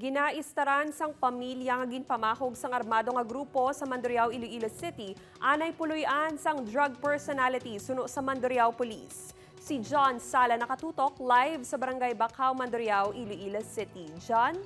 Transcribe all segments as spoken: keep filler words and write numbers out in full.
Ginaistaran sang pamilya nga ginpamahog sang armado nga grupo sa Mandurriao, Iloilo City, anay puloy-an sang drug personality suno sa Mandurriao Police. Si John Sala nakatutok live sa Barangay Bacao, Mandurriao, Iloilo City. John?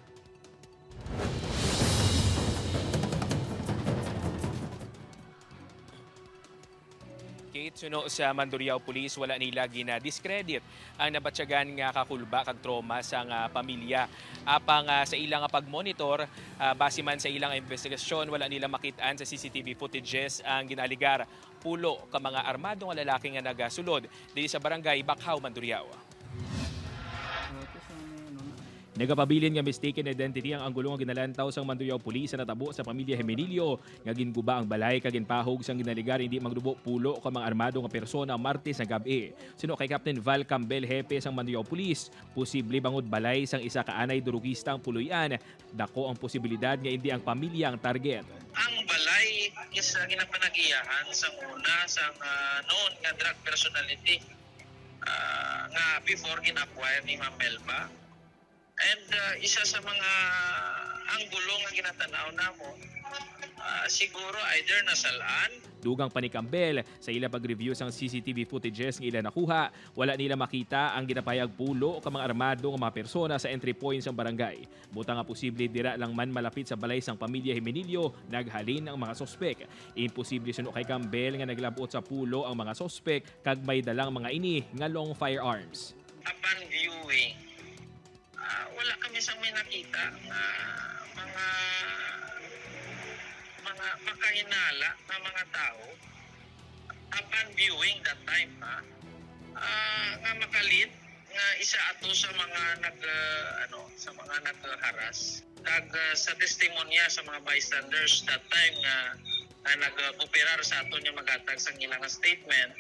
Kate, suno sa Mandurriao Police, wala nila gina-discredit ang nabatyagan nga kakulba kag trauma sang, ah, pamilya. Apang, ah, sa ila nga pagmonitor, ah, base man sa ilang investigasyon, wala nila makit-an sa C C T V footages ang ginaalegar pulo ka mga armado nga lalaki nga nagasulod diri sa Barangay Bacao, Mandurriao. Nagapabilin nga mistaken identity ang anggulo nga ginalantaw sang Mandurriao Police sa natabo sa pamilya Hemenilio nga ginguba ang balay kag ginpahog sang ginalegar hindi magnubo pulo ka mga armado nga persona Martes nga gab-i. Suno kay Captain Val Cambel, hepe sang Mandurriao Police, posible bangod balay sang isa ka anay durugista ang puloy-an, dako ang posibilidad nga indi ang pamilya ang target. Ang balay is, ah, ginapanag-iyahan sang una sang, ah, known nga drug personality, ah, nga before gin-acquire ni Ma'am Melba. And, ah, isa sa mga anggulo nga ginatanaw namo, ah, siguro either nasalaan. Dugang pa ni Cambel, sa ila pag-review sang C C T V footages nga ila nakuha, wala nila makita ang ginapahayag pulo ka mga armado nga mga persona sa entry point sang barangay. Butang nga posible dira lang man malapit sa balay sang pamilya Hemenilio naghalin ang mga suspek. Imposible suno kay Cambel nga naglab-ot sa pulo ang mga suspek kag may dalang mga ini nga long firearms. Upon viewing, ah, wala kami sang may nakita nga mga, mga makahinala nga mga tawo. Upon viewing that time, ha, ah, nga makalit nga isa ato sa mga nag, ah, ano, sa mga nagharas. Kag, ah, sa testimonya sa mga bystanders that time nga, nga nagkooperar sa aton nga maghatag sang ilang statement,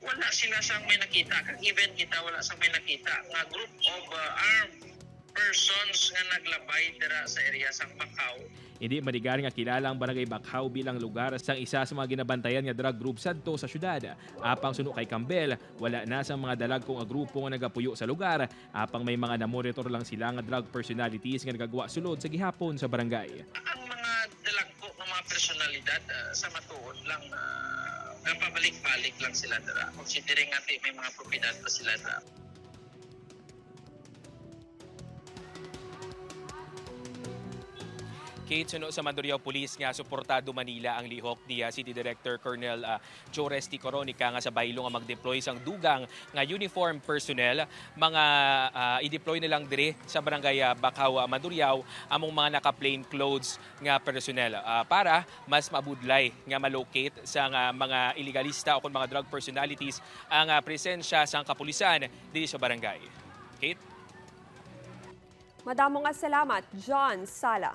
wala sila sang may nakita. Kag even kita wala sang may nakita nga group of, ah, armed persons nga naglabay dira sa area sang Bacau. Hindi maligar nga kilala ang Barangay Bacau bilang lugar sang isa sa mga ginabantayan nga drug group sadto sa syudad. Apang suno kay Cambel, wala na sang mga dalagko nga grupo nga nagapuyo sa lugar, apang may mga namonitor lang sila nga drug personalities nga nagagwa sulod sa gihapon sa barangay. Ang mga dalagko nga mga personalidad, ah, sa matuod lang, ah, gapabalik-balik lang sila dira. Considering nga may mga propiedad pa sila dira. Kate, suno sa Mandurriao Police nga suportado man nila ang lihok ni, ah, City Director Colonel, ah, Joe Resty Coronica nga sa baylo nga mag-deploy sang dugang nga uniform personnel, mga, ah, i-deploy na lang diri sa Barangay, ah, Bacau, ah, Mandurriao among mga naka-plain clothes nga personnel, ah, para mas mabudlay nga ma-locate sang mga iligalista o kon mga drug personalities ang, ah, presensya sang kapulisan diri sa barangay. Kate? Madamo nga salamat, John Sala.